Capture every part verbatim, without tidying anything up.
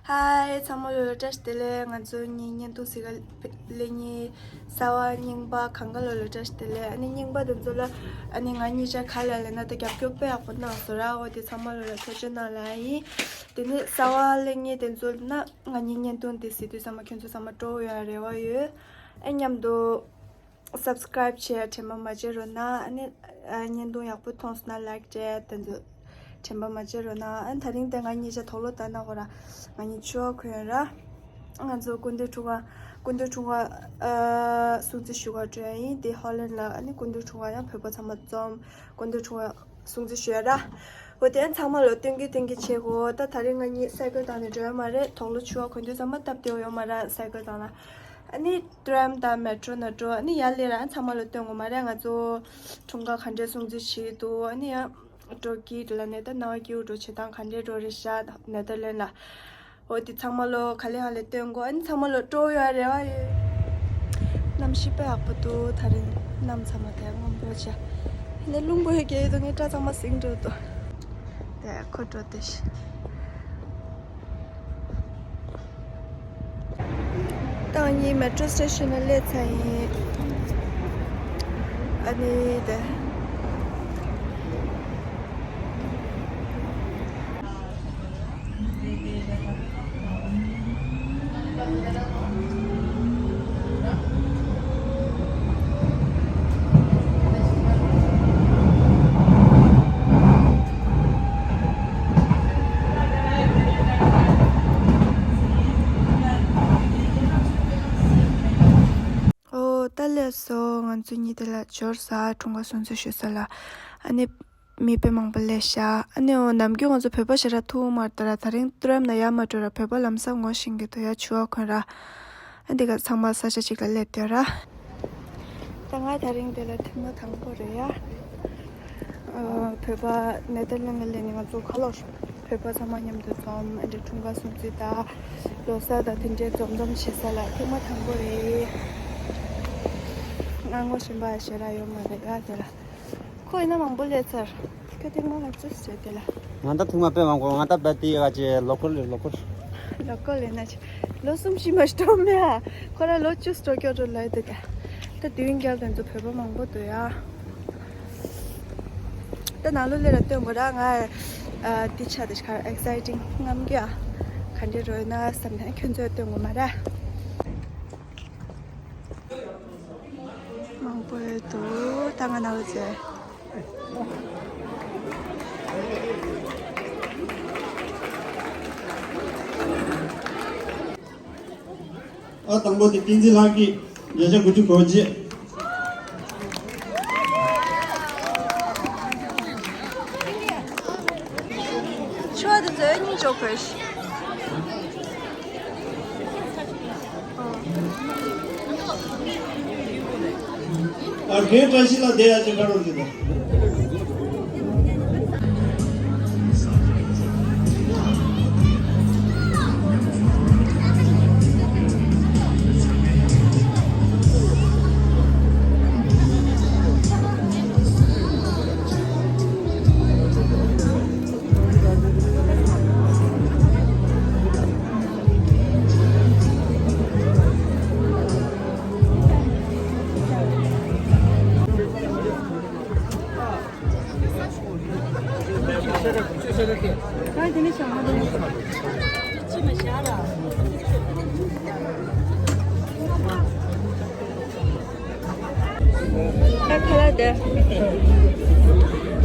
ཧའི། ཚང་མ་ལོ་ལ་བཀྲ་ཤིས་བདེ་ལེགས། ང་ཚོ་གཉིས་བརྙན་ཐུང་གཟིགས་ག་སླེབས་མཁན་གསར་པ་རྙིང་པ་གང་ག་ལོ་ལ་བཀྲ་ཤིས་བདེ་ལེགས། ཨ་ནི་རྙིང་པ་དེ་ཚོ་ལ་ཨ་ནི་ང་གཉིས་ཆ་ག་ལ་ལབ་ན་ད་རྒྱབ་སྐྱོར་དཔེ་ཡག་པོ་གནང་སོང་ར། འོ་དེ་ཚང་མ་ལོ་ལ་ཐུགས་རྗེ་གནང་ལབ་ཡིན། དེ་ནས་གསར་པ་སླེབས་མཁན་དེ་ཚོ་ལ་ན་ང་གཉིས་བརྙན་ཐུང་དེ་གཟིགས་དུས་ཚང་མ་ཁྱོད་ཚོ་ཚང་མ་སྤྲོ་པོ་ཡོད་རེ་བ་ཡོད། ཨ་མཉམ་དུ་སབ་སི་ཀ་རེབ་བྱས་དྲན་པ་མ་བརྗེད་རོགས་གནང་། ཨ་ནི་ཨ་བརྙན་ཐུང་ཡག་པོ་མཐོང་སོང་ན་ལའིཀ་བྱས་དེ་ཚོ་དྲན་པ་མ་བརྗེད་རོགས་གནང་། ཨ་ནི་ད་རིང་དེ་ང་གཉིས་ཆ་དོག་ལོ་ལྟ་ན་གོ་ར། ང་གཉིས་ཆུ་བ་གོན་ར། ང་ཚོ་སྐུ་མདུན་འཁྲུངས་སྐར་སྐུ་མདུན་འཁྲུངས་སྐར་ཨ་སྲུང་བརྩི་ཞུ་གར་འགྲོ་ཡ་ཡིན། དེ་ཧོ་ལན་ལ། ཨ་ནི་སྐུ་མདུན་འཁྲུངས་སྐར་ཡང་བོད་པ་ཚང་མ་འཛོམས། སྐུ་མདུན་འཁྲུངས་སྐར་སྲུང་བརྩི་ཞུ་ཡ་ར། འོ་དེ་ཚང་མ་ལོ་སྟོན་གི་སྟོན་གི་བྱེད་གོ། ད་ད་རིང་ང་གཉིས་སའི་ཀལ་བཏང་ནས་འགྲོ་ཡ་མ་རེད། དོག་ལོ་ཆུ་བ་གོན་དུས་ཚང་མ་སྟབས་བདེ་པོ་ཡོད་མ་རེད་སའི་ཀལ་བཏང་ན། ཨ་ནི་ཊེམ་དང་མེ་ཊོ་ནང་འགྲོ། ཨ་ནི་ཡར་སླེབས་ར་ཚང་མ་ལོ་སྟོན་དགོས་མ་རེད། ང་ཚོ་འཁྲུངས་སྐར་ག་འདྲས་སྲུང་བརྩི་བྱེད་འདུག་ཨ་ནི་ཡང་འགྲོ་གི་འདྲ་ལ་ནས་ད་ནང་སྐྱིད་པོ་འགྲོ་བྱེད་སྟངས་ག་འདྲས་འགྲོ་རེད་ཤག་ནེ་ཐར་ལེན་ལ། འོ་དེ་ཚང་མ་ལོ་ག་ལེ་ག་ལེ་སྟོན་གོ། ཨ་ནི་ཚང་མ་ལོ་སྤྲོ་པོ་ཡོད་རེ་བ་ཡོད། གནམ་གཤིས་དཔེ་ཡག་པོ་འདུག་ད་རིང་གནམ་ཚང་མ་དེ་སྔོན་པོ་ཆེ། ཨ་ནི་རླུང་བུ་ཡོད་ཀྱི་འདུག་ངའི་སྐྲ་ཚང་མ་ཟིང་འགྲོ་འདུག་དེ་ཁོ་འགྲོ་དེ་ཤི། ད་ངེད་མེ་ཊོ་སི་ཊེ་ཤན་ལ་སླེབས་ཚར་ཡིན། ཨ་ནི་དེ། ཨོ། ད་སླེབས་སོང་། ང་ཚོ་གཉིས་དེ་ལ་འབྱོར་ས། འཁྲུངས་སྐར་སྲུང་བརྩི་ཞུ་ས་ལ། ཨ་ནི་མི་དཔེ་མང་པོ་སླེབས་ཤག་ཨ་ནི་འོ་ནམ་རྒྱུན་ང་ཚོ་བོད་པ་ཞེ་དྲག་ཐུག་མ་རེད་ད་ར། ད་རིང་ཊེམ་ནང་ཡར་མ་འགྲོ་ར། བོད་པ་ལམ་སང་ངོ་ཤེས་ཀྱི་འདུག་ཡ། ཆུ་བ་གོན་ར། ཨ་འདི་ག་ཚང་མ་ས་ཆ་གཅིག་ལ་སླེབས་བསྡད་ར། ད་ང་ད་རིང་དེ་ལ་ཐེངས་མ་དང་པོ་རེད་ཡ། ཨ་བོད་པ་ནེ་ཐར་ལེན་ལ་སླེབས་ནས་ང་ཚོ་ཁ་ལོ་བོད་པ་ཚང་མ་མཉམ་དུ་འཛོམས། ཨ་འདྲ་འཁྲུངས་སྐར་སྲུང་བརྩི་དང་ལོ་གསར་དང་དེ་འདྲའི་འཛོམས་འཛོམས་བྱེད་ས་ལ་ཐེངས་མ་དང་པོ་རེད། ང་ངོ་ཤེས་པ་ཞེ་དྲག་ཡོད་མ་རེད་ཡ་དེ་ལ། ཁོ་ཡིན་ན་མང་པོ་སླེབས་ཚར། ཁྱོད་ཐེངས་མ་ང་ཚོས་བྱས་དེ་ལ། ང་ད་ཐེངས་མ་དཔེ་མང་པོ། ང་ད་བལ་ཏི་ཡ་ཅེ་ལོ་ཀལ་རེད། ལོ་ཀལ། ལོ་ཀལ་ཡིན་ན་ཅི། ལོ་གསུམ་བཞི་མ་ཞིག་འགྲོ་མེད་ཨ། ཁོ་ར་ལོ་བཅུ་འགྲོ་སྐྱོ་འགྲོ་ལ་ཡོད་དེ། ད་དུས་རྒྱལ་དེ་ཚོ་བོད་པ་མང་པོ་འདུག་ཡ། ད་ནང་ལོ་སླེབས་ར་སྟོན་དགོས་ར། ང་ཨ་འདི་ཆ་དེ་ཤ་ཨེག་སའི་ཊིང་རྔམ་གྱི་ཨ། ག་འདྲ་རོལ་ན་བསམ་ནས་ཁྱོད་ཚོས་སྟོན་དགོས་མ་ར། མང་པོ་ཡོད་འདུག་ད་ང་ནང་ལ་ཚེ། ཨ་དང་པོ་དེ་བསྟན་འཛིན་ལགས་ཀྱིས་བརྒྱ་ཆ་དགུ་བཅུ་གོ་གཅིག་ཆུ་བ་དེ་ཚོ་གཉིས་འཇོག་དགོས། ཨ་རྒན་བཀྲ་ཤིས་ལགས་བསྡད་ཡ་ཅིག་ཁ་རོག་ཅིག་དང་། ད་ཁ་ལག་དེ།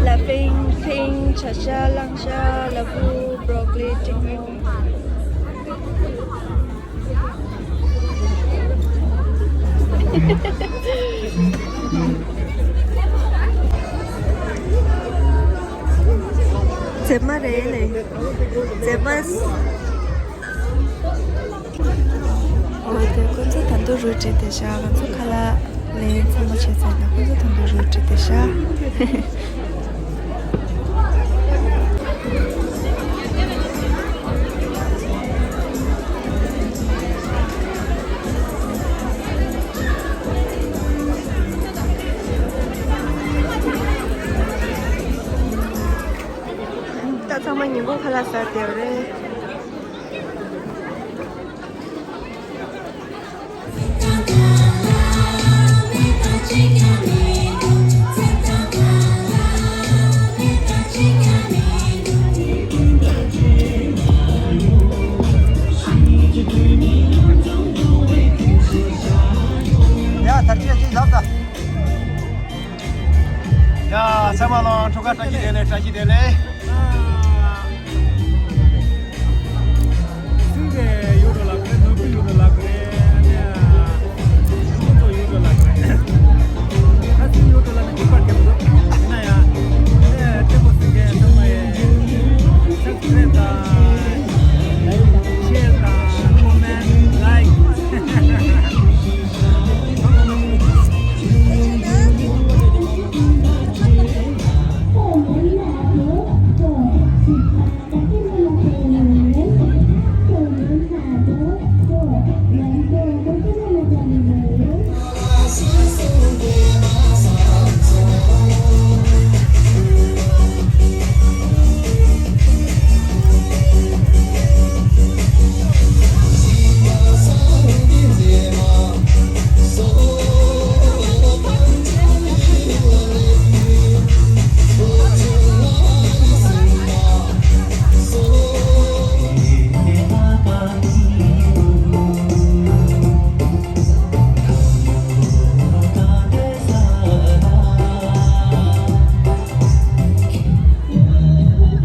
ལ་ཕིང་ཕིང་། བྱ་ཤ་གླང་ཤ། ལ་ཕུག་བྷོ་རོ་ཀོ་ལི་ཏིང་། མཛེས་མ་རེད་ལེ། མཛེས་མ། འོ་དེ་ཁོ་ཚོ་ད་དུང་རུ་བྲིས་བསྡད་ཤག་ང་ཚོ་ཁ་ལག་ལེན་ཚང་མ་བྱས་ཚར་ནས་ཁོ་ཚོ་ད་དུང་རུ་བྲིས་བསྡད་ཤག་ད་ཚང་མ་ཉིན་གུང་ཁ་ལག་ཟ་བསྡད་པ་རེད། ཡ། ཚར་གཅིག་གཅིག་ལབ་ད། ཡ། ཚང་མ་ལ་འཁྲུངས་སྐར་བཀྲ་ཤིས་བདེ་ལེགས། བཀྲ་ཤིས་བདེ་ལེགས།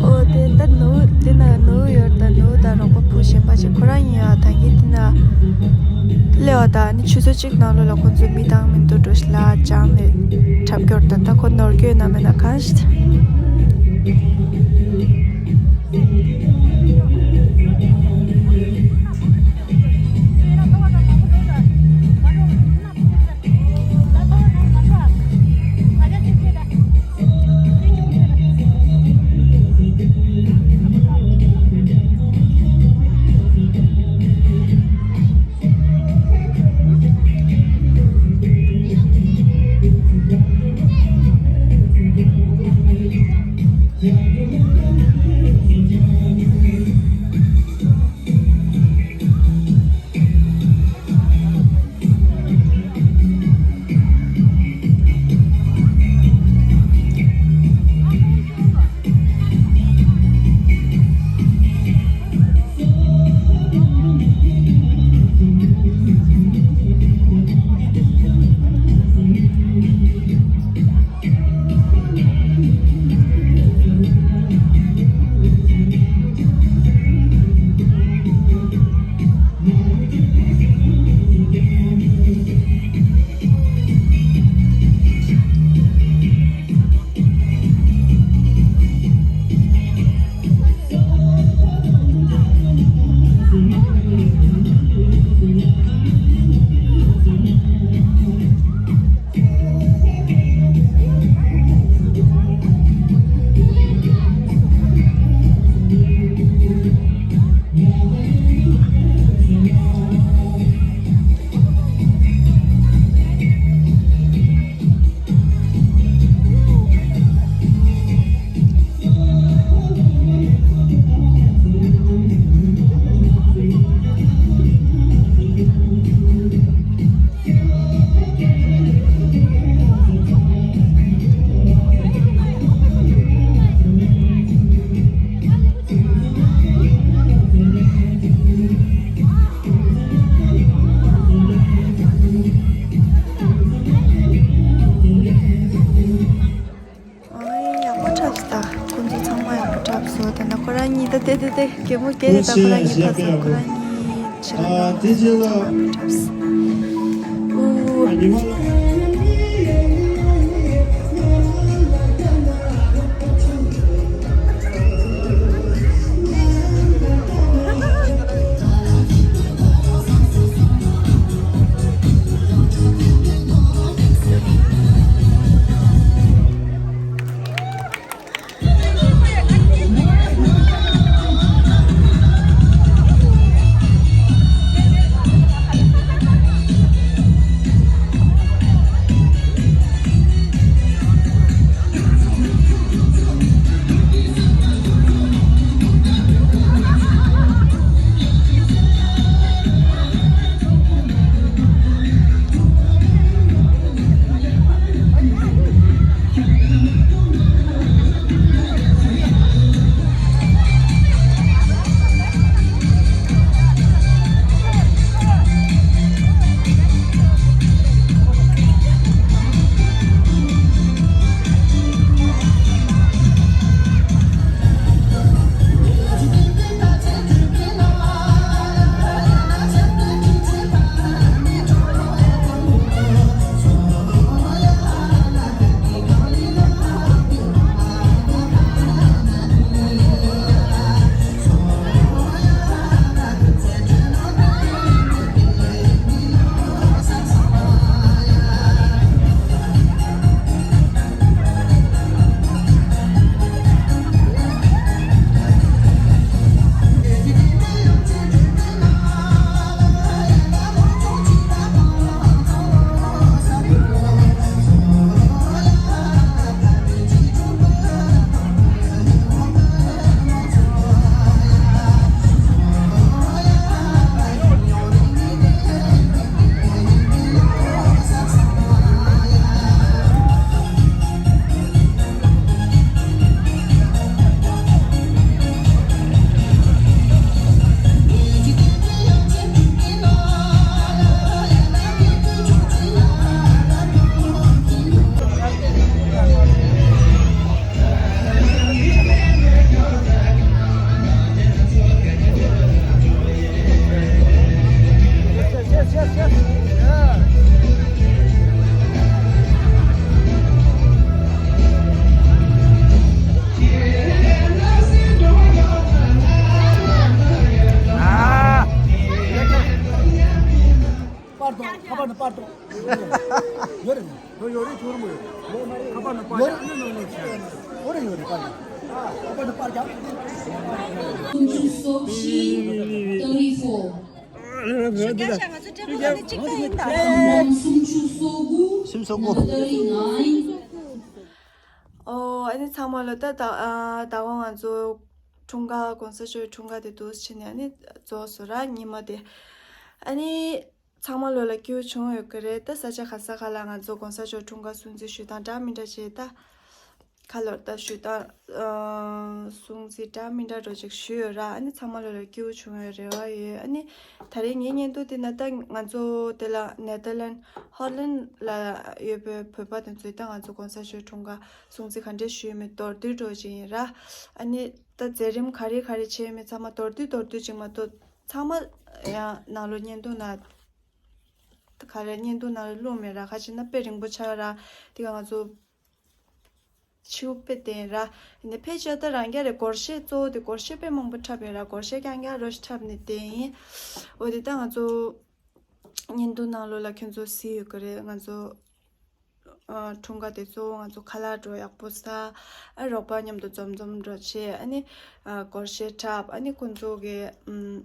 ཨོ་དེ་ད་ནུ་དེ་ན་ནུ་ཡོད་ད། ནུ་ད་རོགས་པ་བུ་གཞན་པ་ཅིག་ཁོ་རང་ཡིན་ཡ། ད་གིན་དེ་ན་སླེབས་པ་ད་ནི་ཆུ་ཚོད་གཅིག་ནང་ལོགས་ལ་ཁོ་ཚོ་མི་བཏང་མི་འདུག་འགྲོ་ཞིག་ལ་ཅང་ནས་འཁྲབ་སྐྱོར་ད། ད་ཁོ་ནོར་སྐྱོད་ན་མེད་ན་གང་ཞིག་ཨོ་ཡག་པོ་འཁྲབ་སོང་། ད་ཁོང་ཚོ་ཚང་མ་ཡག་པོ་འཁྲབ་སོང་། ད་ནི་ཁོ་རང་གཉིས་ད་དེ་དེ་དེ་གད་མོ་བགད་རེད། ད་ཁོ་རང་གཉིས་ཕར་ཚུར་ཁོ་རང་གཉིས་ཕྱིར་ལ་ད་ཚང་མ་ཡག་པོ་འཁྲབ་སོང་། ཨུ། སུམ་ཅུ་སོ་བཞི་ཏ་རིག་ཧྥོ། སུམ་ཅུ་སོ་དགུ་སུམ་ཅུ་སོ་དགུ་ཏ་རིག་ནའིན། ཨོ་ཨ་ནི་ཚང་མ་ལོ། ད་ད་ཨ་ད་གོང་ང་ཚོ་འཁྲུངས་སྐར་གོང་ས་མཆོག་འཁྲུངས་སྐར་དེ་འདུག་ཕྱིན་ནས་ཨ་ནི་རྫོགས་སོང་ར་ཉི་མ་དེ། ཨ་ནི་ཚང་མ་ལོ་ལ་སྐྱིད་པོ་བྱུང་ཡོད་ཀྱི་རེད། ད་ས་ཆ་ག་ས་ག་ལ་ང་ཚོ་གོང་ས་མཆོག་འཁྲུངས་སྐར་སྲུང་བརྩི་ཞུ་སྟངས་འདྲ་མི་འདྲ་བྱས། ད་ཁ་ལོར་ད་ཞུ་སྟངས་ཨ་སྲུང་བརྩི་འདྲ་མི་འདྲ་འགྲོ་ཅིག་ཞུས་ཡོད་ར། ཨ་ནི་ཚང་མ་ལོ་ལ་སྐྱིད་པོ་བྱུང་ཡོད་རེ་བ་ཡོད། ཨ་ནི་ད་རེས་ངའི་བརྙན་ཐུང་དེ་ན་ད་ང་ཚོ་དེ་ལ་ནེ་ཐར་ལན་ཧོ་ལན་ལ་ཡོད་པའི་བོད་པ་དེ་ཚོས་ད་ང་ཚོ་གོང་ས་མཆོག་འཁྲུངས་སྐར་སྲུང་བརྩི་ག་འདྲས་ཞུས་མེད་མདོར་བསྡུས་འགྲོ་ཅིག་ཡིན་ར། ཨ་ནི་ད་མཛད་རིམ་ག་རེ་ག་རེ་བྱས་མེད་ཚང་མ་མདོར་བསྡུས་མདོར་བསྡུས་ཅིག་མ་གཏོགས་ཚང་མ་ཡང་ནང་ལོ་བརྙན་ཐུང་ན་ག་རེ་བརྙན་ཐུང་ནང་ལ་བླུགས་མེད་ར། ཁ་ཅིག་ན་དཔེ་རིང་པོ་ཆགས་ར། དེ་ག་ང་ཚོ་ཆིའུ་དཔེ་བསྟན་ར། ནི་ཕལ་ཆེར་ད་རང་རྒྱ་རེད། སྒོར་གཞས་གཙོ་བོ་དེ་སྒོར་གཞས་དཔེ་མང་པོ་འཁྲབ་ཡོད་ར། སྒོར་གཞས་རྐྱང་རྐྱང་རོ་ཞིག་འཁྲབ་ནས་བསྟན་ཡིན། འོ་དེ་ད་ང་ཚོ་བརྙན་ཐུང་ནང་ལོ་ལ་ཁྱོད་ཚོ་གཟིགས་ཡོད་ཀྱི་རེད། ང་ཚོ་ཨ་འཁྲུངས་སྐར་དེ་གཙོ་བོ་ང་ཚོ་ཁ་ལག་འགྲོ་ཡག་པོ་ཟ། ཨ་རོགས་པ་མཉམ་དུ་འཛོམས་འཛོམས་འགྲོ་བྱས། ཨ་ནི་ཨ་སྒོར་གཞས་འཁྲབ། ཨ་ནི་ཁོང་ཚོ་གི་ཨམ།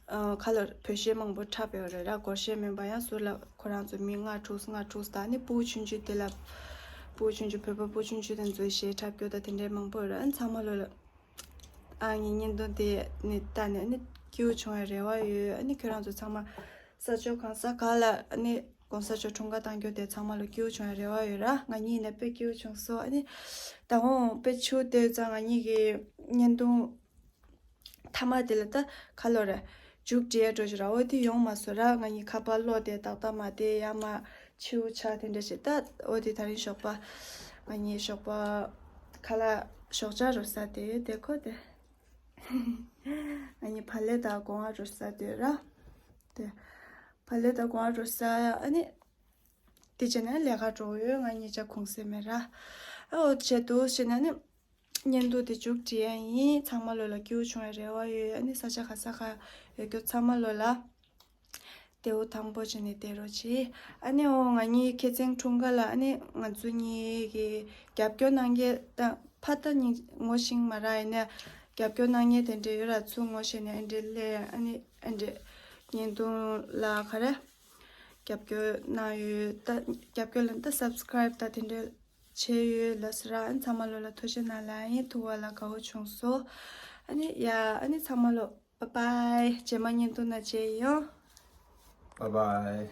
ཨ་ཁ་ལོར་བོད་གཞས་མང་པོ་འཁྲབ་ཡོད་རེད་ར། སྒོར་གཞས་མིན་པ་ཡང་ཟུར་ལ་ཁོ་རང་ཚོ་མི་ལྔ་དྲུག་ལྔ་དྲུག་དང་ནི་སྤུ་གུ་ཆུང་ཆུང་དེ་ལ་སྤུ་གུ་ཆུང་ཆུང་བོད་པ་སྤུ་གུ་ཆུང་ཆུང་དེ་ཚོའི་གཞས་འཁྲབ་རྒྱུ་དང་དེ་འདྲའི་མང་པོ་ཡོད་ར། ཨ་ཚང་མ་ལོ་ལ་ཨ་ངའི་བརྙན་ཐུང་དེ་ནི་ལྟ་ནས་ནི་སྐྱིད་པོ་བྱུང་བའི་རེ་བ་ཡོད། ཨ་ནི་ཁྱོད་རང་ཚོ་ཚང་མ་ས་ཕྱོགས་གང་ས་ག་ལ་ནི་གོང་ས་མཆོག་འཁྲུངས་སྐར་གཏང་རྒྱུ་དེ་ཚང་མ་ལོ་སྐྱིད་པོ་བྱུང་བའི་རེ་བ་ཡོད་ར། ང་གཉིས་ནས་དཔེ་སྐྱིད་པོ་བྱུང་སོང་། ཨ་ནི་ད་འོང་དཔེ་ཆུ་དེ་ཙང་ང་གཉིས་ཀྱི་བརྙན་ཐུང་མཐའ་མ་དེ་ལ་ད་ཁ་ལོ་རེ་མཇུག་སྒྲིལ་འགྲོ་ཞིག་ར། འོ་དེ་ཡོང་མ་སོང་ར། ང་གཉིས་ཁ་པར་གློག་དེ་ཏག་ཏག་མ་དེ་ཡ་མ་ཆིའུ་ཆ་དེ་འདྲ་ཞིག་ད་འོ་དེ་ད་རིང་ཞོགས་པ་ང་གཉིས་ཞོགས་པ་ཁ་ལག་ཞོགས་ཇ་རོ་ཟ་དེ་ཡོད་དེ་ཁོ་དེ་ང་གཉིས་བག་ལེབ་དང་སྒོ་ང་རོ་ཟ་དེ་ར། དེ་བག་ལེབ་དང་སྒོ་ང་རོ་ཟ། ཨ་ནི་དེ་བྱས་ནས་ལས་ཀ་འགྲོ་ཡོད། ང་གཉིས་ཆ་གུང་སེང་མེད་ར། ཨ་འོ་བྱས་འདུག་བྱས་ནས་ནི་བརྙན་ཐུང་དེ་མཇུག་སྒྲིལ་ཡ་ཡིན། ཚང་མ་ལོ་ལ་སྐྱིད་པོ་བྱུང་བའི་རེ་བ་ཡོད། ཨ་ནི་ས་ཆ་ག་ས་ག་ཡོད་རྒྱུ་ཚང་མ་ལོ་ལ་དེའུ་དང་པོ་བྱས་ནས་བསྡད་རོགས་གྱིས། ཨ་ནི་འོ་ང་གཉིས་ཁེ་ཚན་འཁྲུངས་སྐར་ལ་ཨ་ནི་ང་ཚོ་གཉིས་ཀྱི་རྒྱབ་སྐྱོར་གནང་མཁན་དང་ཕ་ད་གཉིས་ངོ་ཤེས་མ་ར། ཡིན་ན་རྒྱབ་སྐྱོར་གནང་མཁན་དེ་འདྲས་ཡོད་ར། ཚུར་ངོ་ཤེས་ནས་ཨ་འདྲས་སླེབས། ཨ་ནི་ཨ་འདྲས་བརྙན་ཐུང་ལ་ག་རེ་རྒྱབ་སྐྱོར་གནང་ཡོད། ད་རྒྱབ་སྐྱོར་ལ་ད་སབ་སི་ཀ་རེབ་ད་དེ་འདྲས་བྱས་ཡོད་ལ་སི་ར། ཨ་ནི་ཚང་མ་ལོ་ལ་ཐུགས་རྗེ་གནང་ལ་ཡིན། ཐུག་པ་ལ་དགའ་བོ་བྱུང་སོང་། ཨ་ནི་ཡ་ཨ་ནི་ཚང་མ་ལོ་བཱའི་བཱའི། རྗེས་མ་བརྙན་ཐུང་ནང་མཇལ་ཡོང་། བཱའི་བཱའི།